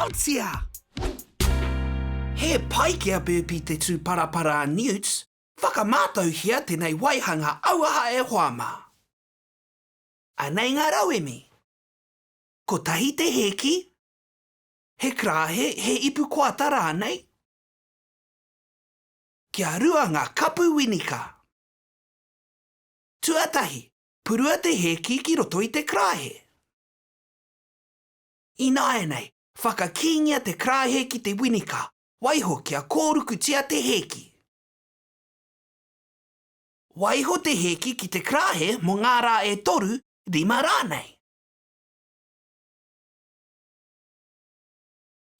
Aotea! He pai ki a Burpee te tūparapara a Newts, whakamātauhia tenei waihanga auaha e hoa mā. Anei ngā rauemi. Kotahi te hēki, he karāhe, he ipu koata rānei. Kia rua ngā kapu winika. Tuatahi, purua te hēki ki roto i te karāhe. Ināianei, whakakīngia te karāhe ki te winika, waiho kia kōrukutia te hēki. Waiho te hēki ki te karāhe mō ngā rā e toru, rima rānei.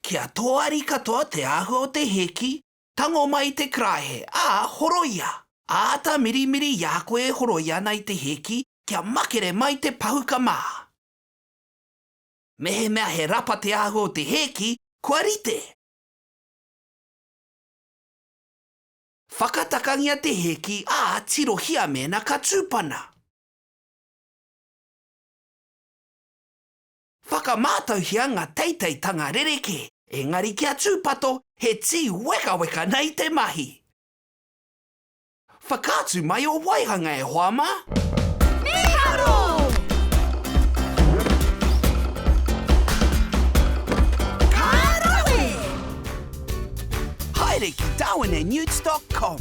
Kia tōari katoa te āhua o te hēki, tango mai i te karaehe, ā, horoia. Āta mirimiri i a koe e horoi ana i te hēki, kia makere mai te pahuka mā. Mehemea he rapa te āhua o te hēki, kua rite. Whakatakangia te hēki, ā, tirohia mēnā ka tūpana. Whakamātauhia ngā teiteitanga rerekē, engari kia tūpato, he tīwekaweka nei te mahi. Whakaatu mai ō waihanga e hoa mā! Mīharo! Ka rawe! Haere ki darwinandnewts dot com.